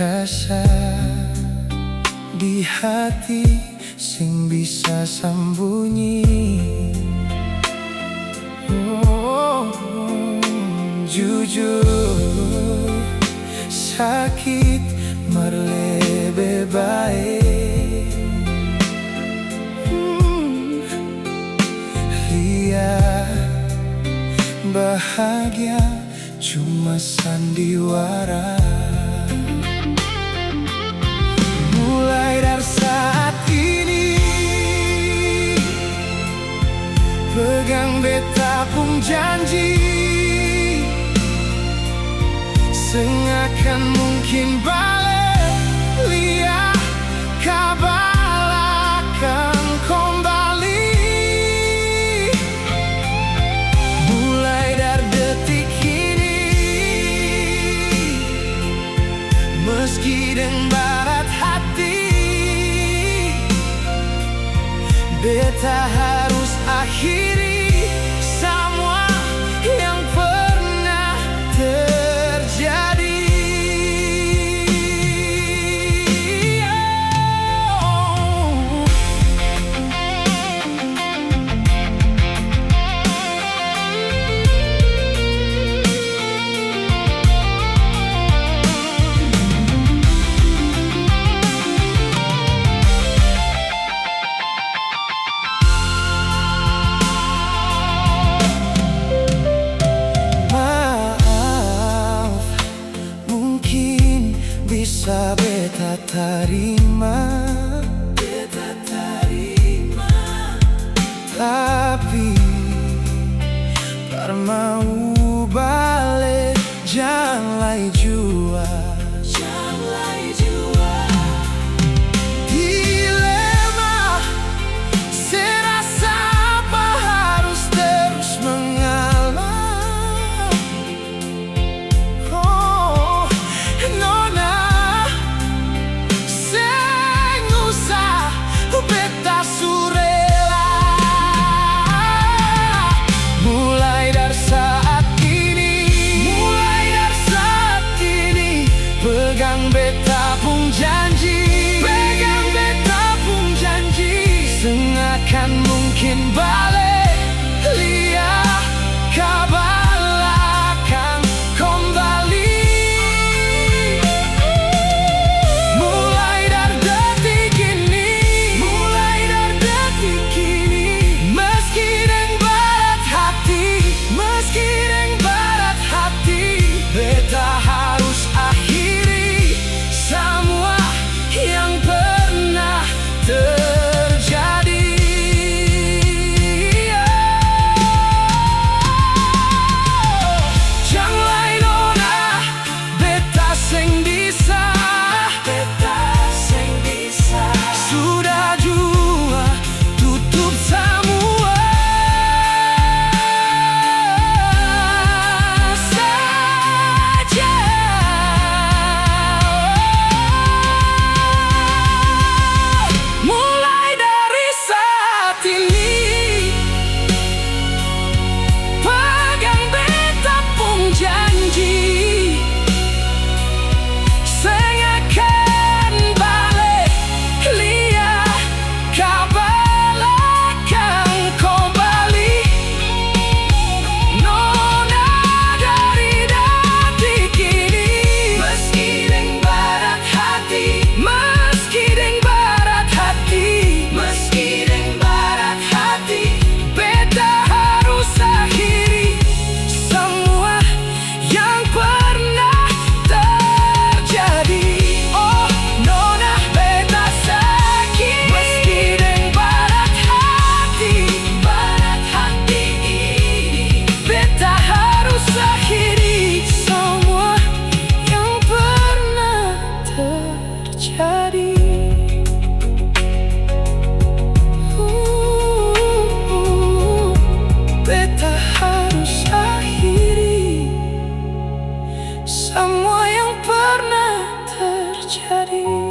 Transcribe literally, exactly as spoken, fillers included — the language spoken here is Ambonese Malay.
Rasa di hati seng bisa sambunyi. Oh, jujur, sakit mar lebe bae. Hmm, lia bahagia cuma sandiwara. Mulai dari saat ini, pegang beta pung janji, seng akan mungkin bale lia ka balakang kombali. Mulai dari detik ini, meski deng barat hati, beta harus akhiri samua yang pernah terjadi. Maaf, mungkin bisa beta tarima, beta tarima, tapi par mau bale jang lai jua, jang lai jua. Dilema, se rasa apa harus terus mengalah. Oh, nona, seng usah beta su rela. Mulai dari saat ini, mulai dari saat ini, pegang beta pung janji, pegang beta pung janji, seng akan mungkin bale lia ka balakang kombali. Mulai dari detik ini, mulai dari detik ini, meski deng barat hati, meski deng barat hati, beta harus akhiri samua yang pernah terjadi. Jang lai nona, beta seng bisa, beta seng bisa. Sudah jua tutup samua saja. Mulai dari saat ini, pegang beta pung janji, seng akan bale lia ka balakang kombali. Nona, dari detik ini, meski deng barat hati, meski deng barat hati, meski deng barat hati, beta harus akhiri samua yang pernah terjadi. Oh, nona, beta saki, meski deng barat hati, barat hati ini, beta harus akhiri samua yang pernah terjadi. Uh, beta harus akhiri samua yang pernah terjadi.